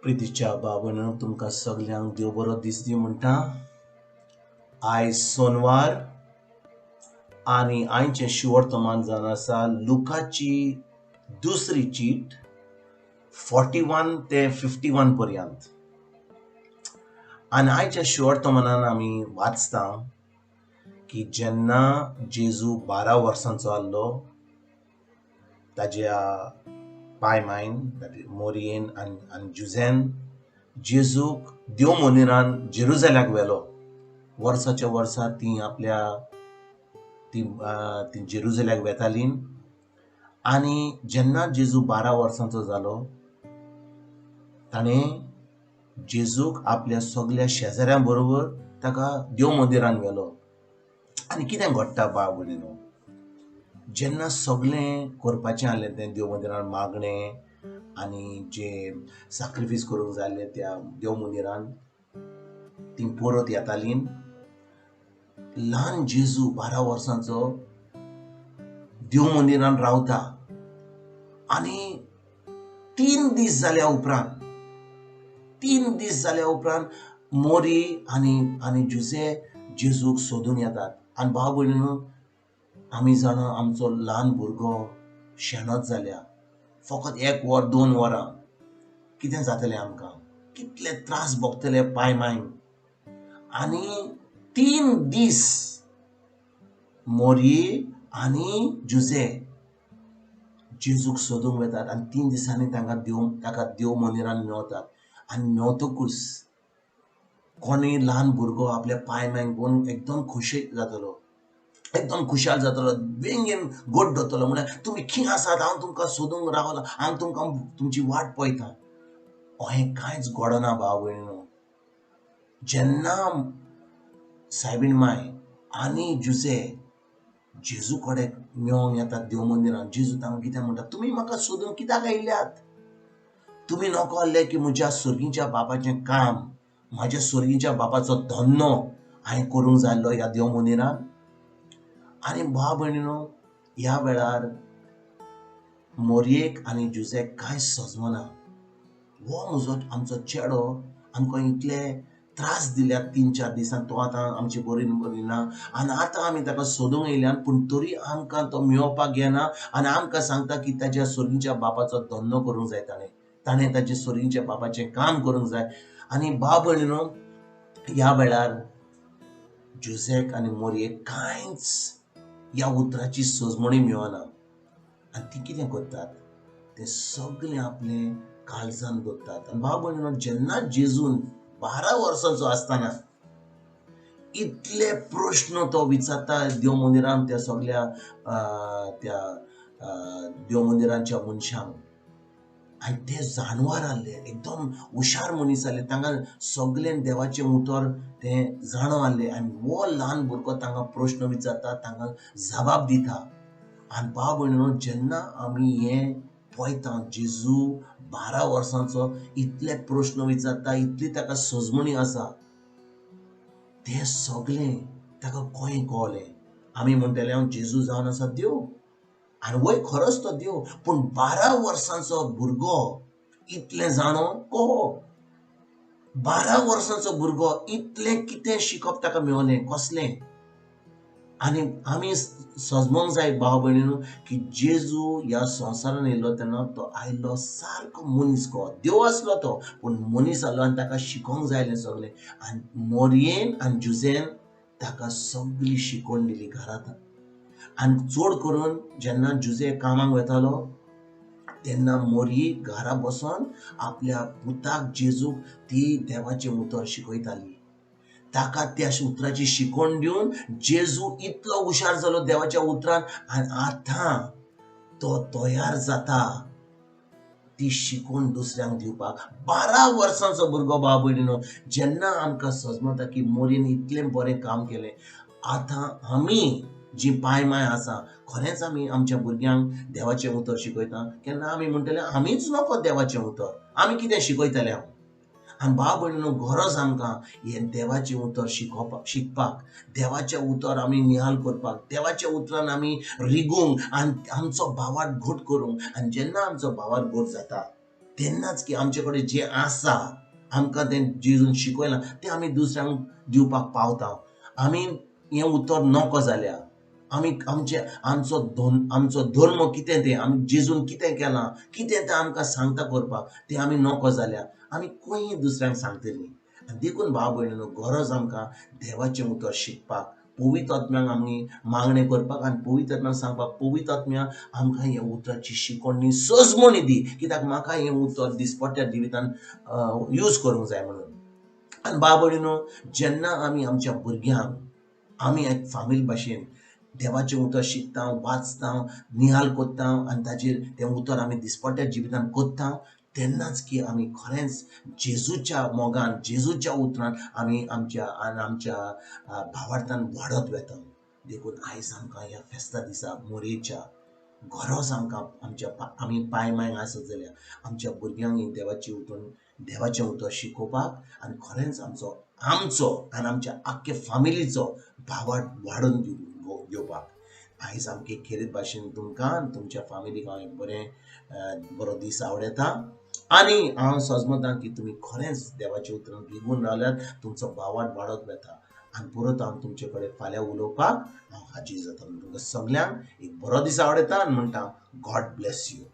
प्रितीच्या बाबून तुमकां सगल्यांक देव बरो दीस दी म्हणटा. आयज सोनवार आनी आयचें शिवर्तमान जावन आसा लुकाची दुसरी चीट 41 ते 51 पर्यंत. आनी आयच्या शिवर्तमानान आमी वाचता की जेन्ना जेजू 12 वर्सांचो आहलो ताज्या पाय मायन मोरयेन आनी जुझेन जेजूक देव मंदिरान जेरुजाल्याक व्हेलो. वर्साच्या वर्सा ती आपल्या ती जेरुजाल्याक वेताली. आनी जेन्ना जेजू 12 वर्सांचो जालो ताणें जेजूक आपल्या सगल्या शेजाऱ्यां बरोबर ताका देव मंदिरान व्हेलो. आनी कितें घडटा बाब भयणीनो, जेन्ना सगळें करपाचें आहलें तें देव मंदिरान मागणें आनी जे साक्रिफीस करूंक जाय आसलें त्या देव मंदिरान ती परत येताली. ल्हान जेजू 12 वर्सांचो देव मंदिरान रावता आनी 3 दीस जाल्या उपरांत 3 दीस जाल्या उपरांत मोरी आनी आनी जुझे जेजूक सोदून येतात. आनी भाव भयणीनो, आमी जाणा आमचो ल्हान भुरगो शेणत जाल्या फकत 1 वर 2 वरां कितें जातलें आमकां, कितले त्रास भोगतले पाय मायन. आनी 3 दीस मोरी आनी जुझे जेजूक सोदूंक वेतात आनी 3 दिसांनी तांकां ताका देव मंदिरान मेवतात. आनी मेवतकूच कोणूय ल्हान भुरगो आपल्या पाय मायन पळोवन एकदम खोशी जातलो, एकदम खुशाल जातलो, बेगीन गोड जातलो, म्हळ्यार तुमी खंय आसात, हांव तुमकां सोदूंक रावलां, हांव तुमकां तुमची वाट पळयतां. अहें कांयच घडना भाव भयणीनो. जेन्ना सायबीण माय आनी जुझे जेजू कडेन मेळोंक येतात देव मंदिरान, जेजू तांकां कितें म्हणटा, तुमी म्हाका सोदून कित्याक आयल्यात? तुमी नको आहले की म्हज्या सर्गीच्या बापाचें काम, म्हाज्या सर्गीच्या बापाचो धंदो हांवें करूंक जाय आसलो ह्या देव मंदिरान. आनी भाव भयणीनो, ह्या वेळार मोरयेक आनी जुझेक कांय सजमना. हो म्हजो आमचो चेडो आमकां इतले त्रास दिल्यात 3-4 दिसान, तो आतां आमची बरी बरी ना आनी आतां आमी ताका सोदूंक येयल्यान, पूण तरी आमकां तो मेळोवपाक येना आनी आमकां सांगता की ताज्या सर्गीच्या बापाचो धंदो करूंक जाय, ताणें ताजे सर्गीच्या बापाचें काम करूंक जाय. आनी भाव भयणीनो, ह्या वेळार जुझेक आनी मोरयेक कांयच ह्या उतराची सजमणी मेळना. आनी ती कितें करतात, ते सगळें आपलें काळजान दवरतात. आनी भाव भयणीनो, जेन्ना जेजून 12 वर्सांचो आसतना इतले प्रश्न तो विचारता देव मंदिरान त्या सगल्या त्या देव मंदिरांच्या मनशांक, आनी ते जानवर आहले, एकदम हुशार मनीस आहले, तांकां सगळें देवाचें उतर तें जाणो आहलें. आनी हो ल्हान भुरगो तांकां प्रश्न विचारता, तांकां जबाब दिता. आनी भाव भयणीनो, जेन्ना आमी हें पळयता, जेजू 12 वर्सांचो इतले प्रश्न विचारता, इतली ताका सजमणी आसा, तें सगळें ताका कशें कळ्ळें? आमी म्हणटले हांव जेजू जावन आसा देव, आनी वय खरोच तो देव, पूण 12 वर्सांचो भुरगो इतलें जाणो को? 12 वर्सांचो भुरगो इतलें कितें शिकप ताका मेवलें, कसलें? आनी आमी सजमोंक जाय भाव भयणीनो की जेजू ह्या संवसारान येयल्लो तेन्ना तो आयलो सारको मनीस को, देव आसलो तो, पूण मनीस आसलो आनी ताका शिकोंक जाय आसलें सगळें. आनी मोरयेन आनी जुझेन ताका सगळी शिकवण दिली घरांत. आनी चड करून जेन्ना जुझे कामाक वेतालो तेन्ना मोरी घरा बसोन आपल्या पुताक जेजूक ती देवाचें उतर शिकयताली. ताका त्या उतराची शिकवण दिवन जेजू इतलो हुशार जालो देवाच्या उतरान, आनी आतां तो तयार जाता ती शिकवण दुसऱ्यांक दिवपाक. 12 वर्सांचो भुरगो भाव भयणीनो, जेन्ना आमकां सजमता की मोरीन इतलें बरें काम केलें, आतां आमी जी पाय माय आसा खरेंच आमी आमच्या भुरग्यांक देवाचें उतर शिकयता. केन्ना आमी म्हणटले आमीच नको देवाचें उतर, आमी कितें शिकयतले हांव? आनी भाव भयणीनो, गरज आमकां हें देवाचें उतर शिकपाक, देवाचें उतर आमी निहाल करपाक, देवाच्या उतरान आमी रिगूंक आनी आमचो भावार्थ घट करूंक. आनी जेन्ना आमचो भावार्थ घट जाता तेन्नाच की आमचे कडेन जें आसा, आमकां तें जेजून शिकयलां तें आमी दुसऱ्यांक दिवपाक पावता. आमी हें उतर नको जाल्या आमी आमचे आमचो आमचो धर्म कितें तें, आमी जेजून कितें केलां, कितें तें आमकां सांगता करपाक, तें आमी नको जाल्या आमी खंय दुसऱ्यांक सांगतलीं. आनी देखून भाव भयणीनो, गरज आमकां देवाचें उतर शिकपाक, पवित्र आत्म्याक आमी मागणें करपाक आनी पवित्र आत्म्याक सांगपाक, पवित्र आत्म्या आमकां ह्या उतराची शिकवणी सजमणी दी, कित्याक म्हाका हें उतर दिसपट्ट्या जिवितान यूज करूंक जाय म्हणून. आनी भाव भयणीनो, जेन्ना आमी आमच्या भुरग्यांक आमी एक फामील भाशेन देवाचें उतर शिकता, वाचता, निहाल करता आनी ताजेर तें उतर आमी दिसपट्ट्या जिवितान करता, तेन्नाच की आमी खरेंच जेजूच्या मोगान, जेजूच्या उतरान आमी आमच्या आनी आमच्या भावार्थान वाडत वता. देखून आयज आमकां ह्या फेस्ता दिसा मोरयेच्या गरज आमकां आमच्या आमी पांय मांय आसत जाल्यार आमच्या भुरग्यांक देवाची उतर, देवाचें उतर शिकोवपाक आनी खरेंच आमचो आमचो आनी आमच्या आख्खे फामिलीचो भावार्थ वाडोवन घेवपाक. आयज आमके खेरीत भाशेन तुमकां आनी तुमच्या फामिलीक हांव एक बरें बरो दीस आवडयता आनी हांव सजमतां की तुमी खरेंच देवाच्या उतरान रिगून रावल्यात, तुमचो भावार्थ वाडत वता. आनी परत हांव तुमचे कडेन फाल्यां उलोवपाक हांव हाजीर जाता. तुमकां सगल्यांक एक बरो दीस आवडयता आनी म्हणटा, गॉड ब्लेस you.